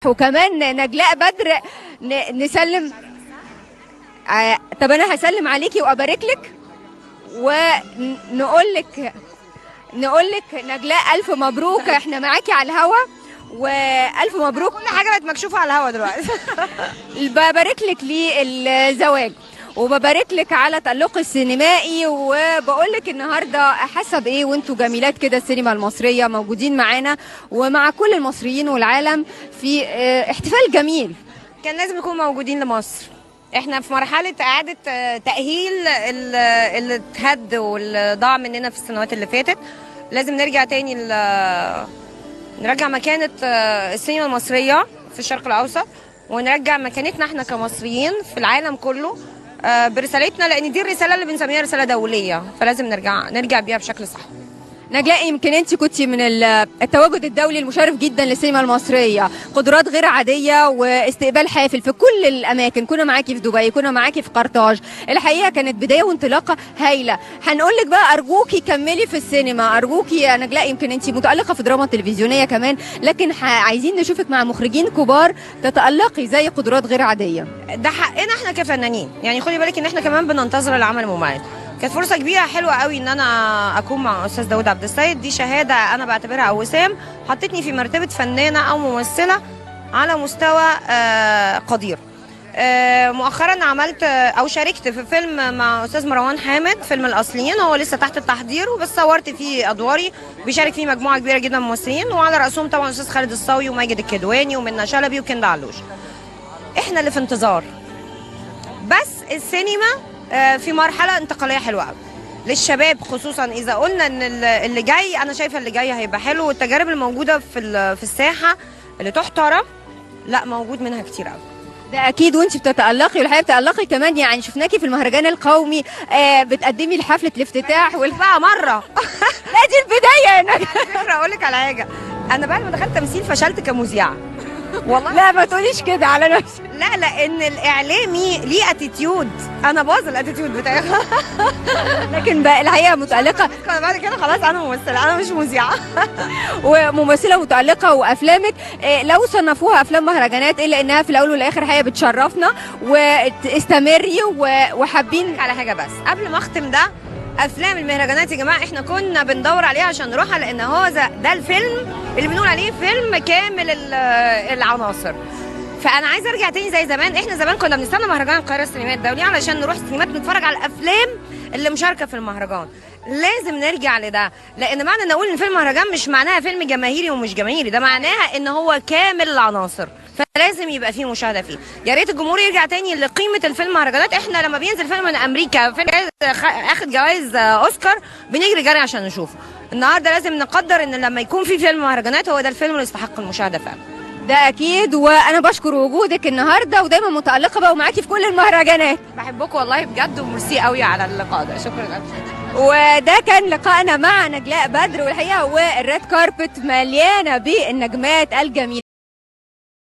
وكمان نجلاء بدر نسلم. طب انا هسلم عليكي وابارك لك ونقول لك نجلاء الف مبروك، احنا معاكي على الهوا والف مبروك. كل حاجة بقت مكشوفة على الهوا دلوقتي. ببارك لك للزواج وببارك لك على تألق السينمائي، وبقول لك النهارده حاسه بايه وانتوا جميلات كده السينما المصرية موجودين معانا ومع كل المصريين والعالم في احتفال جميل. كان لازم يكونوا موجودين لمصر. احنا في مرحلة اعاده تاهيل اللي اتهد واللي ضاع مننا في السنوات اللي فاتت. لازم نرجع تاني نرجع مكانه السينما المصرية في الشرق الاوسط، ونرجع مكانتنا احنا كمصريين في العالم كله برسالتنا، لان دي الرسالة اللي بنسميها رسالة دولية، فلازم نرجع بيها بشكل صح. نجلاء، يمكن انت كنت من التواجد الدولي المشرف جدا للسينما المصرية، قدرات غير عادية واستقبال حافل في كل الاماكن، كنا معاكي في دبي، كنا معاكي في قرطاج، الحقيقة كانت بداية وانطلاقه هايلة. هنقول لك بقى ارجوكي كملي في السينما، ارجوكي يا نجلاء، يمكن انت متالقه في دراما تلفزيونية كمان، لكن عايزين نشوفك مع مخرجين كبار تتالقي زي قدرات غير عادية. ده حقنا احنا كفنانين، يعني خدي بالك ان احنا كمان بننتظر العمل المميز. كانت فرصة كبيرة حلوة قوي ان انا اكون مع استاذ داود عبد السيد، دي شهادة انا بعتبرها او وسام حطتني في مرتبه فنانة او ممثلة على مستوى قدير. مؤخرا عملت او شاركت في فيلم مع استاذ مروان حامد، فيلم الاصليين، هو لسه تحت التحضير وبس صورت فيه ادواري، بيشارك فيه مجموعة كبيرة جدا من الممثلين وعلى راسهم طبعا استاذ خالد الصاوي وماجد الكدواني ومنى شلبي وكندا علوش. احنا اللي في انتظار، بس السينما في مرحلة انتقالية حلوة قوي للشباب، خصوصا اذا قلنا ان اللي جاي، انا شايفه اللي جاي هيبقى حلو، والتجارب الموجودة في الساحة اللي تحترم لا موجود منها كتير قوي. ده اكيد، وانت بتتالقي والحقيقة بتتالقي كمان، يعني شفناكي في المهرجان القومي بتقدمي لحفله الافتتاح بقى مرة. لا دي البداية. على فكرة اقول لك على حاجة، انا بعد ما دخلت تمثيل فشلت كمذيعه والله. لا ما تقوليش كده على نفسك. لا لان الاعلامي ليه attitude، انا باظ ال attitude بتاعي. لكن بقى الحقيقة متالقه بعد كده خلاص انا ممثلة، انا مش مذيعه. وممثله متالقه، وافلامك لو صنفوها افلام مهرجانات الا انها في الاول والاخر حقيقة بتشرفنا، واستمري وحابين على حاجة بس قبل ما اختم، ده افلام المهرجانات يا جماعة احنا كنا بندور عليها عشان نروحها، لان هو ده الفيلم اللي بنقول عليه فيلم كامل العناصر. فانا عايزه ارجع تاني زي زمان، احنا زمان كنا بنستنى مهرجان القاهرة السينمائي الدولي علشان نروح السينمات نتفرج على الافلام اللي مشاركة في المهرجان. لازم نرجع لده، لان معنى ان اقول ان فيلم مهرجان مش معناها فيلم جماهيري ومش جماهيري، ده معناها ان هو كامل العناصر، فلازم يبقى فيه مشاهده فيه. يا ريت الجمهور يرجع تاني لقيمة الفيلم مهرجانات. احنا لما بينزل فيلم من امريكا، فيلم اخد جوائز اوسكار، بنجري جري عشان نشوفه. النهارده لازم نقدر ان لما يكون في فيلم مهرجانات هو ده الفيلم اللي يستحق المشاهدة فعلا. ده اكيد، وانا بشكر وجودك النهارده ودايما متالقه بقى ومعاكي في كل المهرجانات. بحبكم والله بجد، وميرسي قوي على اللقاء ده، شكرا. وده كان لقائنا مع نجلاء بدر، والحقيقة وال red carpet مليانة بالنجمات الجميلة.